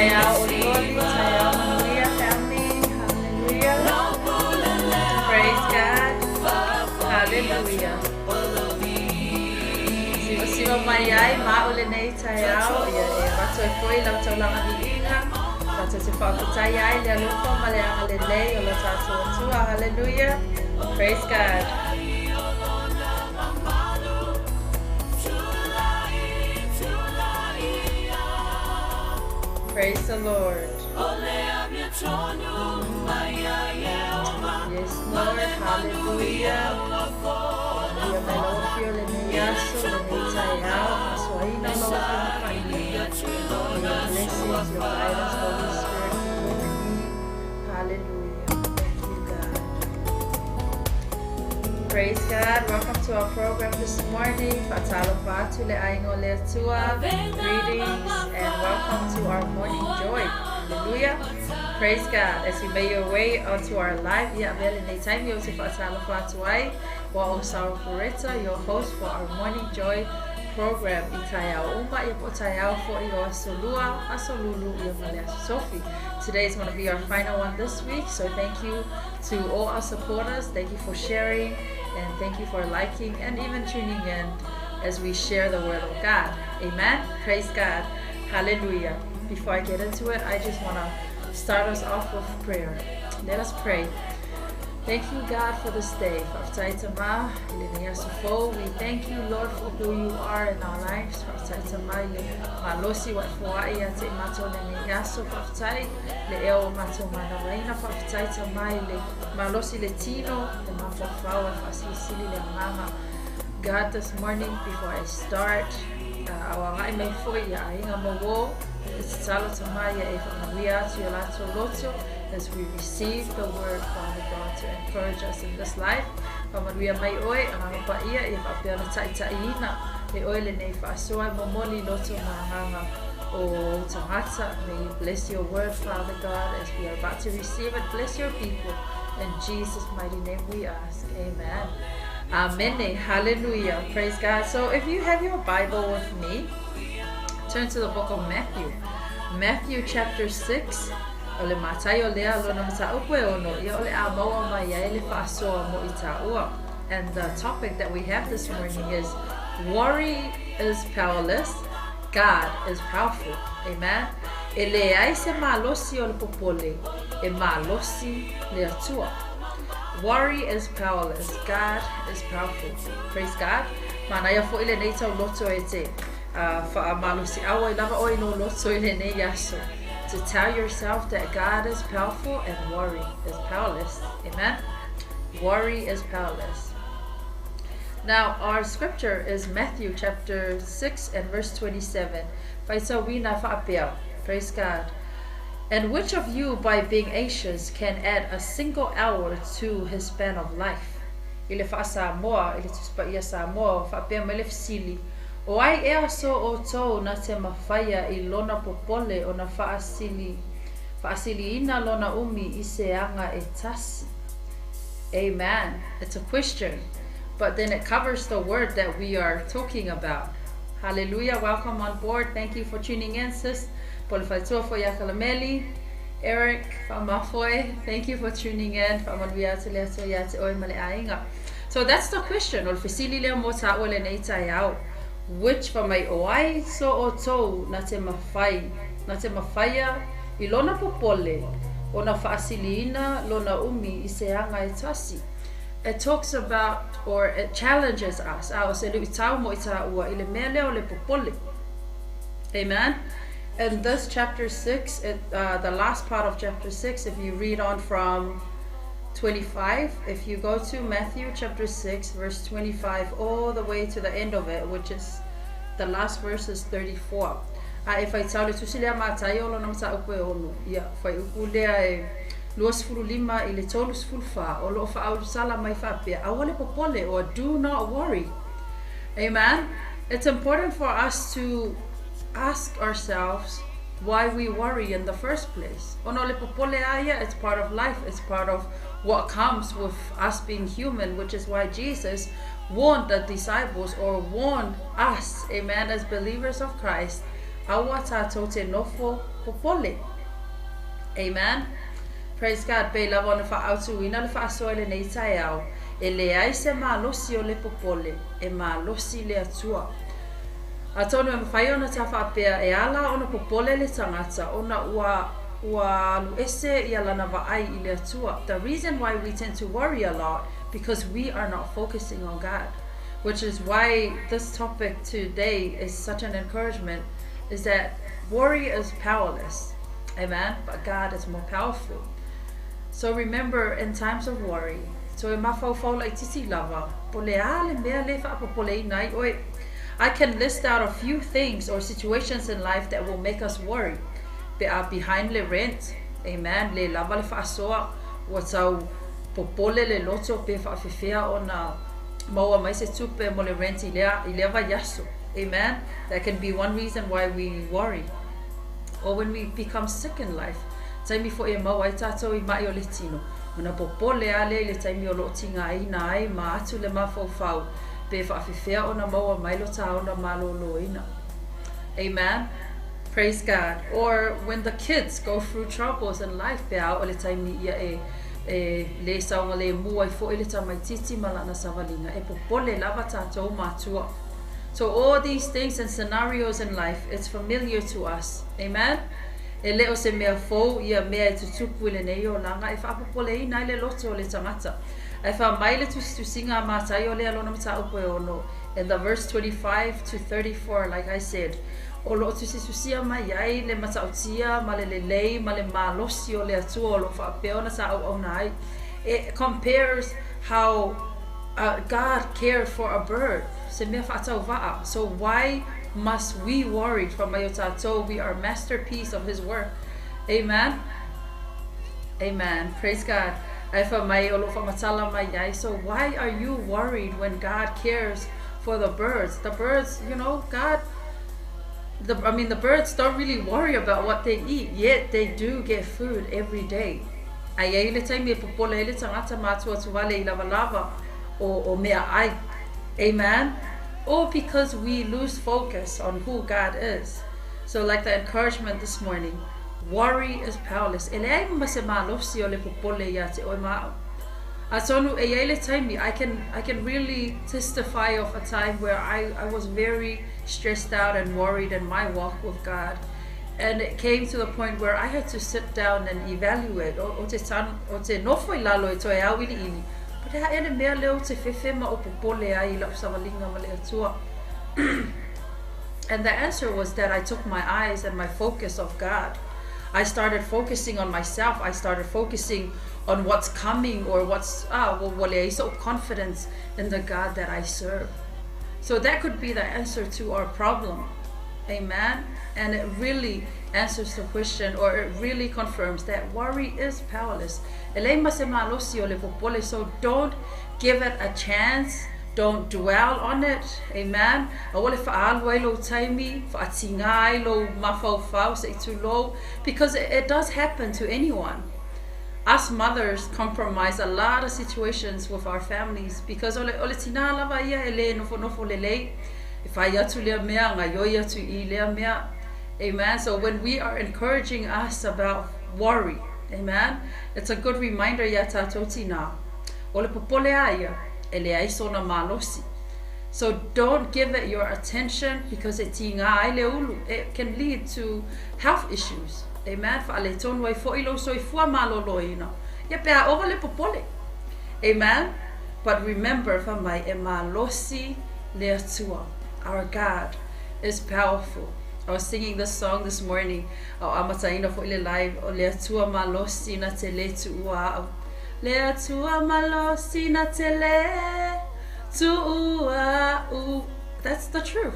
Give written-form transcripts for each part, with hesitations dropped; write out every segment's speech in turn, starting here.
Taeao olioli, taeao manuia family. Hallelujah. Praise God. Hallelujah. Siva siva mai ai ma o lenei taeao ia e avatu ai foi lau taulaga viiga. Tatou te faafetai ai le alofa ma le agalelei o lo tatou Atua. Hallelujah. Praise God. Praise the Lord. Yes, Lord. Hallelujah. Ia mai lau afio lenei aso, lenei taeao, faasoaina lau afioga paia. May your blessings, your guidance, Holy Spirit be with me. Hallelujah. Thank you, God. Praise God. Welcome to our program this morning. Faatalofa atu le aiga o le Atua. Greetings and welcome to our morning joy. Hallelujah. Praise God. As you make your way onto our live, ia avea lenei taimi ou te faatalofa atu ai. Ua o Sarah Fureta, your host for our morning joy program i taeao uma ia po o taeao foi o aso lua, aso lulu ia ma le aso sofi. Today is going to be our final one this week, so thank you to all our supporters. Thank you for sharing and thank you for liking and even tuning in as we share the word of God. Amen. Praise God. Hallelujah. Before I get into it, I just want to start us off with prayer. Let us pray. Thank you, God, for this day. Faafetai Tama, i lenei aso fou. We thank you, Lord, for who you are in our lives. Faafetai Tama i le malosi ua e foai ia te i matou lenei aso. Faafetai le ea o matou manavaina. Faafetai Tama i le malosi le tino, le mafaufau e faasilisili le agaga. God, this morning, before I start, a o agai mai foi i aiga ma uō, e tatalo Tama ia e faamanuia atu i o latou loto as we receive the word, Father God, to encourage us in this life. Faamanuia mai oe, agaga paia ia faapea ona taitaiina e oe lenei faasoa e momoli i loto ma agaga o tagata. May you bless your word, Father God, as we are about to receive it. Bless your people. In Jesus' mighty name we ask. Amen. Amen. Hallelujah. Praise God. So if you have your Bible with me, turn to the book of Matthew. Matthew chapter 6. O le Mataio lea lona mataupu e ono, ia o le a maua mai ai le faasoa mo i tāua. And the topic that we have this morning is worry is powerless, God is powerful. Amen. E leai se malosi o le popole, e malosi le Atua. Worry is powerless, God is powerful. Praise God. Manaia foi lenei tauloto e te faamalosiau ai lava oe i lou loto i lenei aso. To tell yourself that God is powerful and worry is powerless. Amen. Worry is powerless. Now, our scripture is Matthew chapter 6 and verse 27. Faitauina faapea. Praise God. And which of you, by being anxious, can add a single hour to his span of life? I le faa-Samoa, i le Tusi Paia Samoa, faapea mai le fesili, O ai ea so outou na te mafaia i lona popole ona faasili, faasiliina lona umi i se aga e tasi? Amen. It's a question, but then it covers the word that we are talking about. Hallelujah. Welcome on board. Thank you for tuning in, sis. Polefaletua foi ia Kalameli. Eric Faamafoe, thank you for tuning in. Faamanuia atu le Atua ia te oe ma le aiga. So that's the question. O le fesili lea mo tāua lenei taeao. Which fa mai o ai so outou na te mawhai, na te mafaia i lona popole ona faasiliina lona umi i se aga e tasi. It talks about or it challenges us. A o se luitau mo i tāua i le mea lea o le popole. Amen. In this chapter 6, the last part of chapter 6, if you read on from 25, if you go to Matthew chapter 6, verse 25, all the way to the end of it, which is the last verse is 34. A e faitau le tusi lea Mataio lona mataupu e ono, ia, fuaiupu lea e 25 i le 34, o loo faaulusala mai faapea, aua le popole, or do not worry. Amen. It's important for us to ask ourselves why we worry in the first place. Ona o le popole a ia, it's part of life. It's part of what comes with us being human, which is why Jesus warned the disciples or warned us, amen, as believers of Christ, Aua tātou te nofo popole. Amen. Praise God. Pei lava ona whaautuina le whaasoa i lenei taeao. E leai se malosi o le popole, e malosi le Atua. Atonu e mafai ona ta faapea e ala ona popole le tagata ona ua alu ese ia lana vaai i le Atua. The reason why we tend to worry a lot, because we are not focusing on God, which is why this topic today is such an encouragement, is that worry is powerless. Amen. But God is more powerful. So remember, in times of worry, toe mafaufau laitiiti lava, po o le a le mea lea e faapopoleina ai oe. I can list out a few things or situations in life that will make us worry. Pe a behind le rent, amen, le lava le faasoa, ua tau popole le loto pe faafefea ona maua mai se tupe mo le rent i lea vaiaso. Amen. That can be one reason why we worry. Or when we become sick in life, taimi foi e maua ai tātou i mai o le tino. Ona popole a lea i le taimi o loo tigaina ai ma atu le mafaufau pe faafefea ona maua mai lo tā ola malōlōina. Amen. Praise God. Or when the kids go through troubles in life, pe a o le taimi ia e le saogalemu ai foi le tamaitiiti ma lana savaliga, e popole lava tātou matua. So all these things and scenarios in life, it's familiar to us. Amen. E le o se mea fou ia mea e tutupu i lenei olaga e faapopoleina ai le loto o le tagata. Ae fai mai le tusitusiga a Mataio lea lona mataupu e 6. In the verse 25 to 34, like I said, o loo tusitusia mai ai le matautia ma le lelei ma le malosi o le Atua o loo faapea ona sa auauna ai. It compares how God cared for a bird. Se mea faatauvaa. So why must we worry? Fai mai o tātou, we are masterpiece of His work. Amen. Amen. Praise God. Ae fai mai o loo faamatala mai ai. So why are you worried when God cares for the birds? The birds, God, I mean, the birds don't really worry about what they eat, yet they do get food every day. Ae i ai le taimi e popole ai le tagata ma atu atu vale i lavalava o mea ai. Amen. Or because we lose focus on who God is. So like the encouragement this morning, worry is powerless. E leai ma se malosi o le popole ia te oe ma a'u. Atonu e iai le taimi, I can really testify of a time where I was very stressed out and worried in my walk with God. And it came to the point where I had to sit down and evaluate. O te nofo i lalo e toe auiliili. Po o le a ea le mea lea ou te fefe ma ou popole ai i la'u savaliga ma le Atua. And the answer was that I took my eyes and my focus off God. I started focusing on myself. I started focusing on what's coming or what's, well, so confidence in the God that I serve. So that could be the answer to our problem. Amen. And it really answers the question, or it really confirms that worry is powerless. E leai ma se malosi o le popole. So don't give it a chance. Don't dwell on it. Amen. Aua le faaalu ai lou taimi, faatiga ai lou mafaufau se i tulou, because it does happen to anyone. Us mothers compromise a lot of situations with our families because o le tina lava ia e le nofonofo lelei. E fai atu lea mea, gaioi atu i lea mea. Amen. So when we are encouraging us about worry, amen, it's a good reminder ia tātou tina. O le popole a ia, e leai sona malosi. So don't give it your attention because e tiga ai le ulu. It can lead to health issues. Amen. Faaletonu ai foi lou soifua malōlōina. Ia pe a ova le popole. Amen. But remember, fai mai, e malosi le Atua. Our God is powerful. I was singing this song this morning. O amataina foi le live. O le Atua malosi na te le tuua a'u. Le Atua malosi na te le tuua a'u. That's the truth.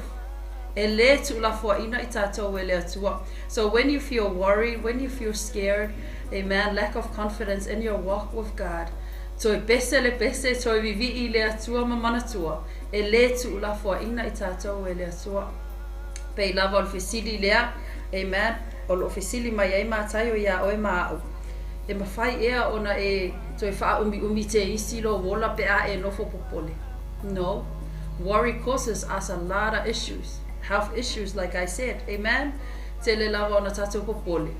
E le tuulafoaina i tātou e le Atua. So when you feel worried, when you feel scared, amen, lack of confidence in your walk with God, toe pese le pese, toe vivii le Atua ma manatua, e le tuulafoaina i tātou e le Atua. Pei lava o le fesili lea, amen, o loo fesili mai ai Mataio ia oe ma a'u. E mafai ea ona e toe faaumiumi te isi lou ola pe a e nofo popole? No. Worry causes us a lot of issues. health issues like I said. Amen. Tele lava ona tātou popole.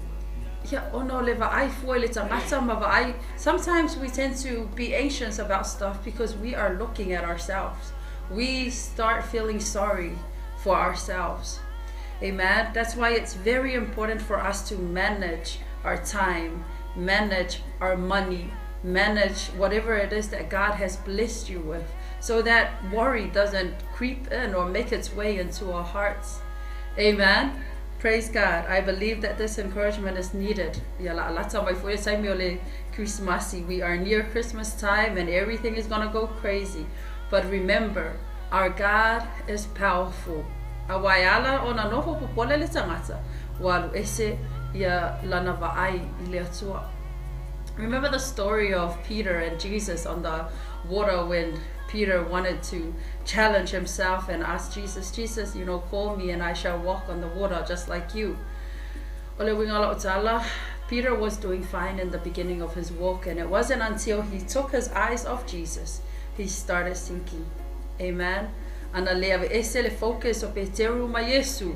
Ia, ona o le vaai fua i le tagata ma vaai. Sometimes we tend to be anxious about stuff because we are looking at ourselves. We start feeling sorry for ourselves. Amen. That's why it's very important for us to manage our time, manage our money, manage whatever it is that God has blessed you with, so that worry doesn't creep in or make its way into our hearts. Amen. Praise God. I believe that this encouragement is needed. Ia la lata mai foi taimi o le Christmasi. We are near Christmas time and everything is going to go crazy. But remember, our God is powerful. Aua e ala ona nofo popole le tagata, ua alu ese ia lana vaai i le Atua. Remember the story of Peter and Jesus on the water when Peter wanted to challenge himself and ask Jesus, Jesus, call me and I shall walk on the water just like you. O le uiga o lau tala, Peter was doing fine in the beginning of his walk, and it wasn't until he took his eyes off Jesus, he started sinking. Amen. Ana le aveese le focus o Peteru ma Iesu,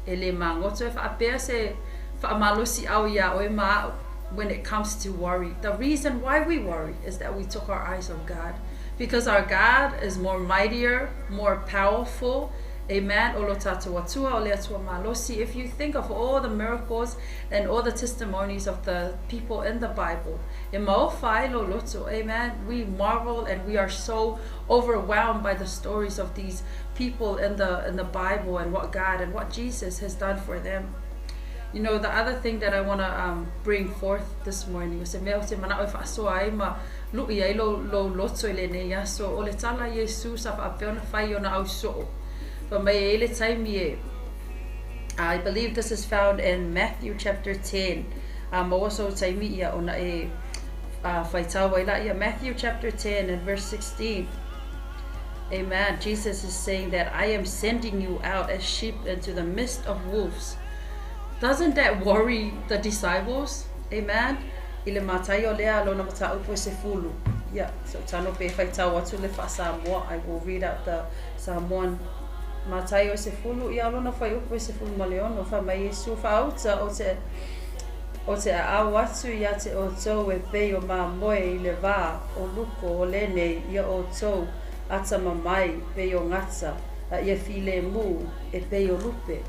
e le magoto e faapea se faamalosiau iā oe ma a'u when it comes to worry. The reason why we worry is that we took our eyes off God. Because our God is more mightier, more powerful. Amen. O lo tātou Atua, o le Atua malosi. If you think of all the miracles and all the testimonies of the people in the Bible, e maofa ai lo loto. Amen. We marvel and we are so overwhelmed by the stories of these people in the Bible and what God and what Jesus has done for them. The other thing that I want to bring forth this morning, o se mea ou te mana'o e faasoa ai ma lu'i ai lou, lou loto i lenei aso, o le tala a Iesu sa faapea ona fai i ona ausoo. Fai mai e i le taimi e. I believe this is found in Matthew chapter 10. Maua sou taimi ia ona e faitau ai lea. Matthew chapter 10 and verse 16. Amen. Jesus is saying that I am sending you out as sheep into the midst of wolves. Doesn't that worry the disciples? Amen. I le Mataio lea lona mataupu e 10. Ia, so tano pe faitau atu le faa-Samoa. I will read out the Samoan. Mataio e 10, ia lona fuaiupu e 16, fai mai Iesu faauta o te aao atu ia te outou e pei o mamoe i le vā o luko o lenei ia outou atamamai pei o gata, a ia filemu e pei o lupe.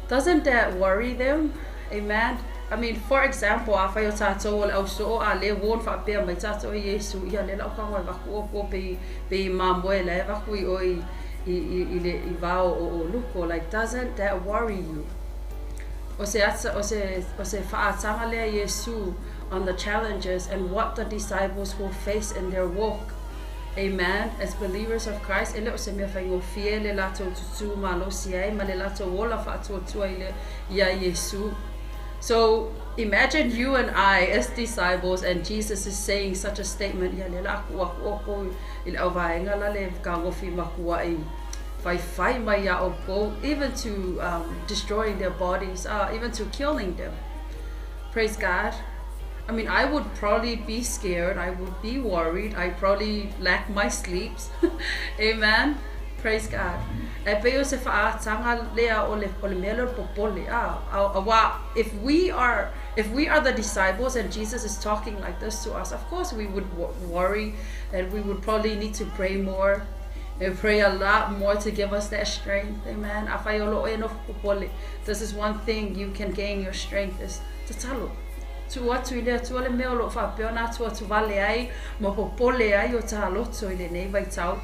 Doesn't that worry them? Amen. I mean, for example, afai o tātou o le ausoo a le won whaapea mai tātou e Iesu, ia le lau kawa e vaku o po pe i mamoe le e vaku i o i le i vao o luko. Like, doesn't that worry you? O se, ata, o se whaatanga lea Iesu on the challenges and what the disciples will face in their walk. Amen. As believers of Christ, e le o se mea faigofie le latou tutū malosi ai ma le latou ola faatuatua i le ia Iesu. So imagine you and I as disciples and Jesus is saying such a statement. Ia le la aku aku oko i le au vaenga la le kagofi makua i fai fai mai ia oukou, even to destroying their bodies, even to killing them. Praise God. I mean, I would probably be scared. I would be worried. I probably lack my sleeps. Amen. Praise God. E pei o se faataga lea o le mea lea o le popole. Ah, auā, if we are the disciples and Jesus is talking like this to us, of course we would worry and we would probably need to pray more and pray a lot more to give us that strength. Amen. Afai o lo e nofo popole. This is one thing you can gain your strength is tatalo. Tuu atu i le Atua le mea o loo faapea ona atu atu vale ai ma popole ai o tā loto i lenei vaitau.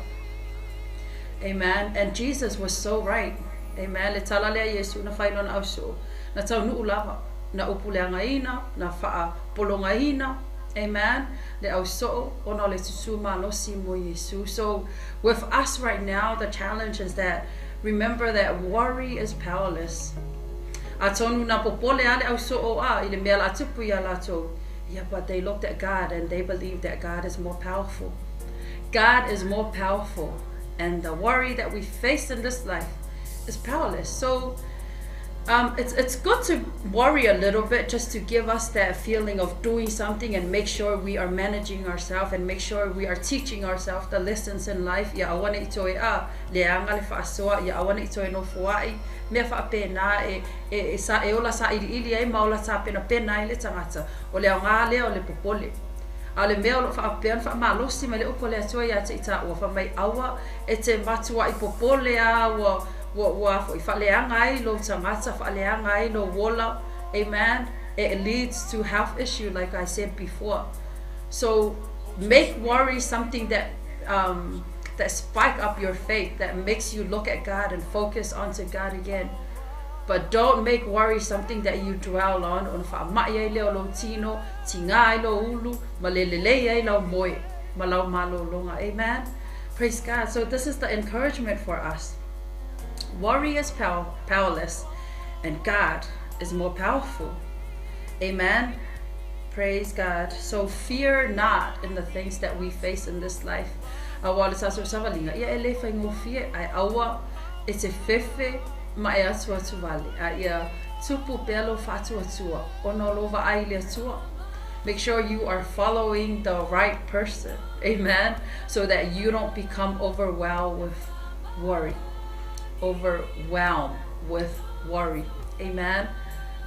Amen. And Jesus was so right. Amen. Le tala lea Iesu na fai lona ausoo. Na taunuu lava. Na upuleagaina, na faapologaina. Amen. Le ausoo ona o le tutū malosi mo Iesu. So with us right now, the challenge is that remember that worry is powerless. Atonu na popole ale ausoo a i le mea la tupu ia latou. Yeah, but they looked at God and they believed that God is more powerful. God is more powerful. And the worry that we face in this life is powerless. So It's good to worry a little bit just to give us that feeling of doing something and make sure we are managing ourselves and make sure we are teaching ourselves the lessons in life. Ia aua ne i toe a leaga le faasoa, ia aua ne i toe nofoai, mea faapena e, e, e, sa, e ola sailiili ai ma ola tapenapena ai le tagata. O le aoga lea o le popole. A o le mea o lo o faapea ona faamalosi mai le upu a le Atua ia te i taua, fai mai aua e te matuai popole a ua ua ua foi faaleaga ai lou tagata, faaleaga ai lou ola. Amen. It leads to health issue, like I said before. So make worry something that spike up your faith, that makes you look at God and focus onto God again. But don't make worry something that you dwell on, ona faamai ai lea o lou tino, tiga ai lou ulu, ma le lelei ai lau moe, ma lau malologa. Amen. Praise God. So this is the encouragement for us. Worry is powerless, and God is more powerful. Amen. Praise God. So fear not in the things that we face in this life. Auā o le tatou savaliga, ia e le faigofie, ae aua e te fefe ma e atuatu wale. A ia tupu pea lou faatuatua, ona o lou vaai i le Atua. Make sure you are following the right person. Amen. So that you don't become overwhelmed with worry. Overwhelmed with worry. Amen.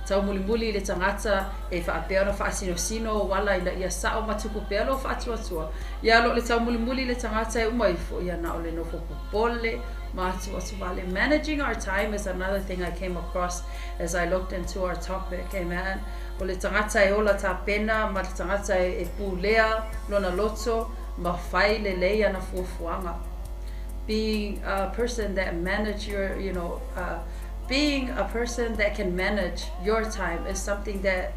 Taumulimuli i le tagata e faapea ona faasinosino ou ala ina ia sao ma tupu pea lou faatuatua. Ia lo le taumulimuli i le tagata e uma ifo, ia na o le nofo popole ma atuatu wale. Managing our time is another thing I came across as I looked into our topic. Amen. O le tagata e ola tapena ma le tagata e pulea lona loto ma fai lelei ana fuafuaga. Being a person that manage your, you know, being a person that can manage your time is something that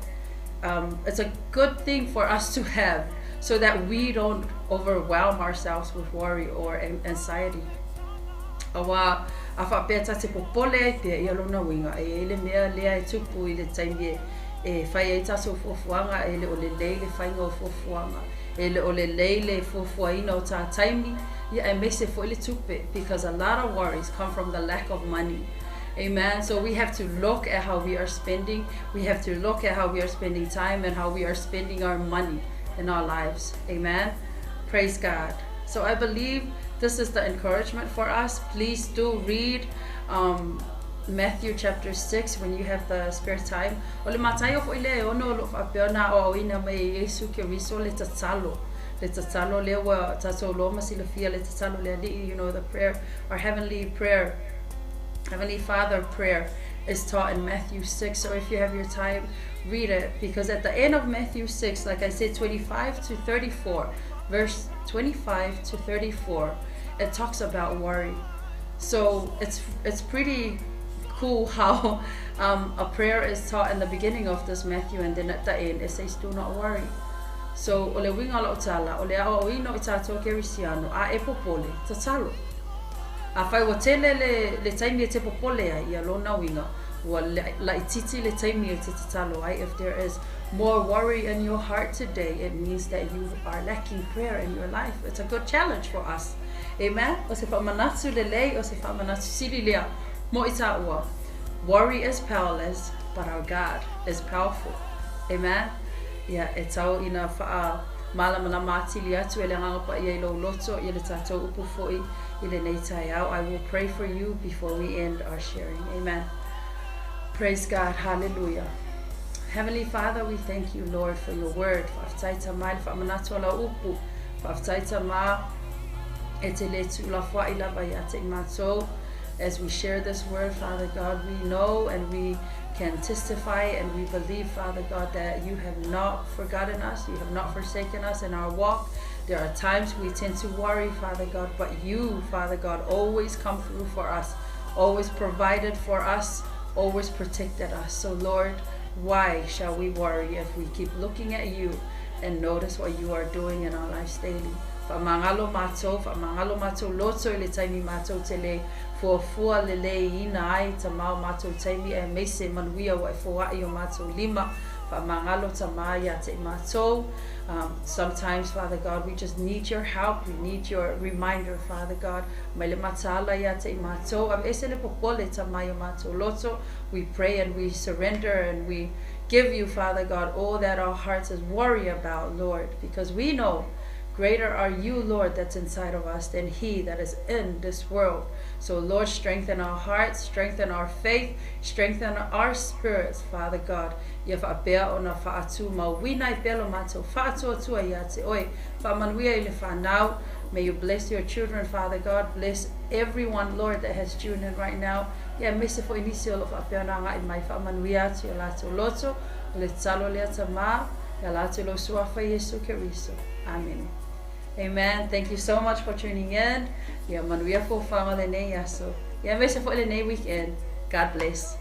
it's a good thing for us to have so that we don't overwhelm ourselves with worry or anxiety. Auā a faapea ta te popole ai pea ia lona uiga e i ai le mea lea e tupu i le taimi e, e fai ai tatou fuafuaga e le o lelei le faiga o fuafuaga e le o lelei le fuafuaina o tā taimi ia aemaise foi le tupe, because a lot of worries come from the lack of money. Amen. So we have to look at how we are spending. We have to look at how we are spending time and how we are spending our money in our lives. Amen. Praise God. So I believe this is the encouragement for us. Please do read Matthew chapter 6 when you have the spare time. O le Mataio foi lea e ono o lo o faapea ona aoaoina mai e Iesu Keriso le tatalo. Le tatalo lea ua tatou loa ma silafia le tatalo le Alii, the prayer, our heavenly prayer, Heavenly Father prayer is taught in Matthew 6. So if you have your time, read it, because at the end of Matthew 6, like I said, 25 to 34, verse 25 to 34, it talks about worry. So it's pretty cool how a prayer is taught in the beginning of this Matthew, and then at the end it says, "Do not worry." So o le uiga o lau tala, o le aoaoina o i tatou Kerisiano, a e popole, tatalo. Afai ua tele le, le taimi e te popole ai, ia lona uiga, ua laitiiti le taimi e te tatalo ai. If there is more worry in your heart today, it means that you are lacking prayer in your life. It's a good challenge for us. Amen. O se faamanatu lelei, o se faamanatu sili lea mo i tāua. Worry is powerless, but our God is powerful. Amen. Ia, e tau ina faamalamalama atili atu e le Agaga Paia i lou loto ia le tatou upu foi i lenei taeao. I will pray for you before we end our sharing. Amen. Praise God. Hallelujah. Heavenly Father, we thank you, Lord, for your word. Faafetai Tama i le faamanatu o lau upu. Faafetai Tama e te le tuulafoai lava ia te i matou. As we share this word, Father God, we know and we can testify and we believe, Father God, that you have not forgotten us, you have not forsaken us in our walk. There are times we tend to worry, Father God, but you, Father God, always come through for us, always provided for us, always protected us. So, Lord, why shall we worry if we keep looking at you and notice what you are doing in our lives daily? Faamagalo matou, faamagalo matou loto i le taimi matou te le Fuafua leleiina ai Tamā o matou taimi aemaise manuia ua e foai i o matou lima. Faamagalo Tamā ia te i matou. Sometimes, Father God, we just need your help, we need your reminder, Father God. Mai le mataala ia te i matou. Aveese le popole, Tamā, i o matou loto. We pray and we surrender and we give you, Father God, all that our hearts is worry about, Lord, because we know greater are you, Lord, that's inside of us than he that is in this world. So, Lord, strengthen our hearts, strengthen our faith, strengthen our spirits, Father God. Ia faapea ona faatumauina ai pea lo matou faatuatua ia te oe. Faamanuia i le fanau. May you bless your children, Father God. Bless everyone, Lord, that has tuned in right now. Ia aemaise foi nisi o lo o faapea ona agai mai. Faamanuia atu i o latou loto. O le tatalo lea Tamā, e ala atu i lou Suafa Iesu Keriso. Amene. Amen. Thank you so much for tuning in. Ia manuia fofaga o lenei aso. Ia aemaise foi lenei weekend. God bless.